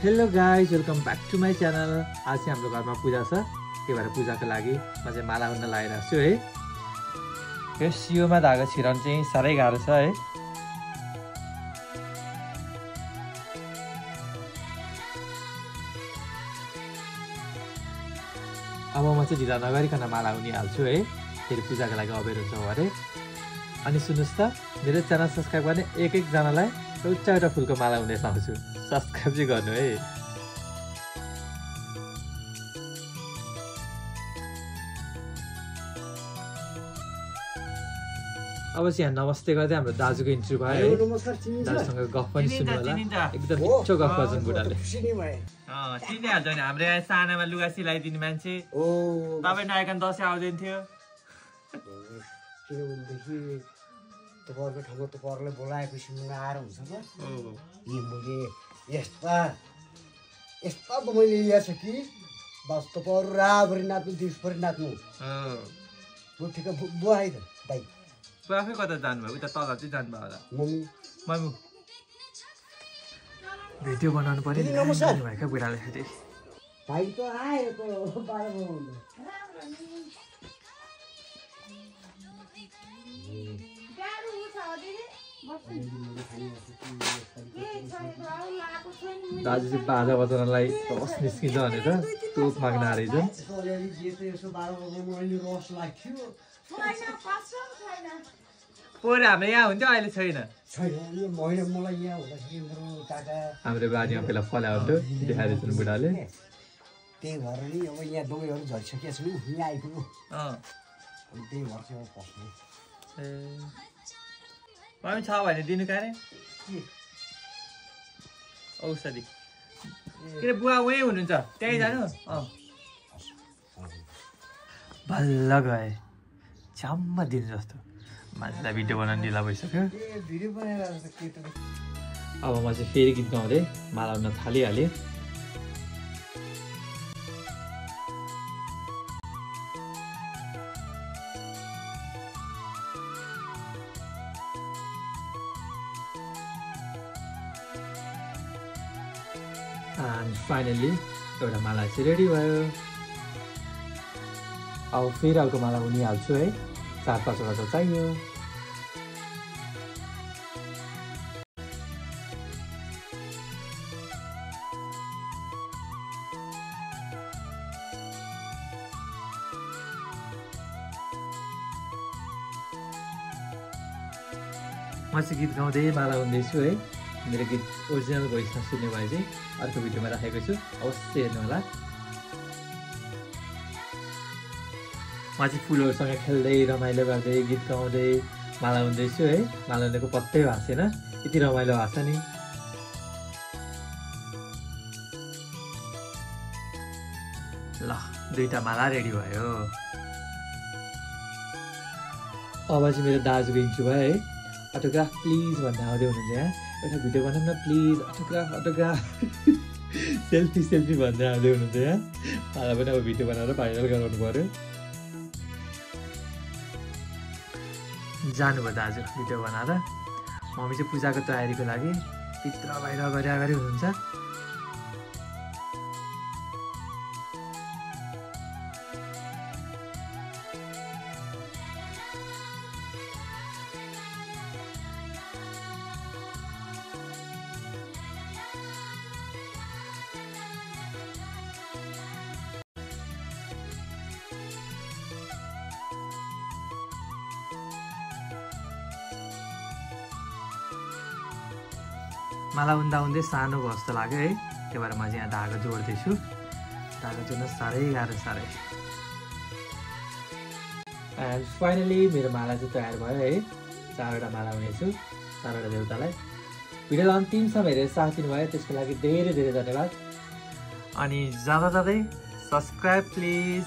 Hello guys, welcome back to my channel. आज चाहिँ हाम्रो घरमा पूजा छ, त्यही भएर पूजाको लागि म चाहिँ माला हुन लगाइरहेको छु है। यो सियोमा धागो छिराउनु चाहिँ साह्रै गाह्रो छ है। अब म चाहिँ ढिला नगरिकन माला उनिहाल्छु है, फेरि पूजाको लागि अबेर हुन्छ अरे। अनि सुन्नुहोस् त, मेरो च्यानल सब्सक्राइब गर्ने एकजनालाई एउटा फुलको माला हुने लाउँछु, सब्सक्राइब चाहिँ गर्नु है। अब चाहिँ यहाँ नमस्ते गर्दै हाम्रो दाजुको इन्ट्री भयो है। दाजुसँग गफ पनि सुन्नु होला, एकदम मिठो गफ गर्छन् बुढाले। चिनिहाल्छ नि, हाम्रो यहाँ सानामा लुगा सिलाइदिने मान्छे। तपाईँ नआइकन दसैँ आउँदैन थियो। किनभनेदेखि तपाईँहरूको ठाउँमा तपाईँहरूले बोलाएपछि मलाई आएर हुन्छ त। मैले यस्ता त मैले ल्याएको छु कि बस तपाईँहरू राभरि नाच्नु, दिउँसभरि नाच्नु। म ठिक बुवा है त दाइ। बुवा आफै कता जानुभयो? उता तल चाहिँ जानुभयो होला। मम्मी भिडियो बनाउनु पर्यो नि, नमस्कार भएका बुढाले फेरि। भाइ त आयो त 12 दाजु चाहिँ बाजा बजाउनलाई रस निस्किन्छ भनेर तोप माग्न आएछ। पोहोर हाम्रो यहाँ हुन्थ्यो, अहिले छैन। हाम्रो बारीमा पहिला फल्या हुन्थ्यो, देखाइदिन्छन् बुढाले। त्यही भएर नि अब यहाँ दबाईहरू झरिसकेको छु, यहाँ आइपुग्नु। त्यही भएर चाहिँ पस्नु मम्मी छ भने दिनु कारे औषधि। किन बुवा उहीँ हुनुहुन्छ, त्यहीँ जानु। बल्ल गए छ्याम्म दिन जस्तो मान्छेलाई भिडियो बनाउनु ढिला भइसक्यो। अब म चाहिँ फेरि गीत गाउँदै माला हुन थालिहालेँ। एन्ड फाइनली एउटा माला चाहिँ रेडी भयो। अब फेरि अर्को माला उनिहाल्छु है, 4-5वटा त चाहियो। म चाहिँ गीत गाउँदै माला उन्दैछु है। मेरो गीत ओरिजिनल भोइसमा सुन्ने भए चाहिँ अर्को भिडियोमा राखेको छु, अवश्य हेर्नु होला। म चाहिँ फुलहरूसँग खेल्दै रमाइलो गर्दै गीत गाउँदै माला उन्दैछु है। माला उन्नेको पत्तै भएको छैन, यति रमाइलो भएको छ नि। ल, 2टा माला रेडी भयो। अब चाहिँ मेरो दाजुको इन्ट्री भयो है। अटोग्राफ प्लिज भन्दा आउँदै हुनुहुन्छ यहाँ, एउटा भिडियो बनाउनु न प्लिज, अटोग्राफ सेल्फी भन्दै आउँदै हुनुहुन्छ यहाँ। मलाई पनि अब भिडियो बनाएर भाइरल गराउनु पऱ्यो। जानुभयो दाजु भिडियो बनाएर। मम्मी चाहिँ पूजाको तयारीको लागि भित्र बाहिर गरी अगाडि हुनुहुन्छ। माला उन्दै सानो भयो जस्तो लाग्यो है, त्यही भएर म चाहिँ यहाँ धागो जोड्दैछु। धागो जोड्न साह्रै गाह्रो साह्रै। एन्ड फाइनली मेरो माला चाहिँ तयार भयो है। 4वटा माला हुनेछु, 4वटा देवतालाई। भिडियोलाई अन्तिमसम्म हेरेर साथ दिनुभयो, त्यसको लागि धेरै धेरै धन्यवाद। अनि जाँदा सब्सक्राइब प्लिज।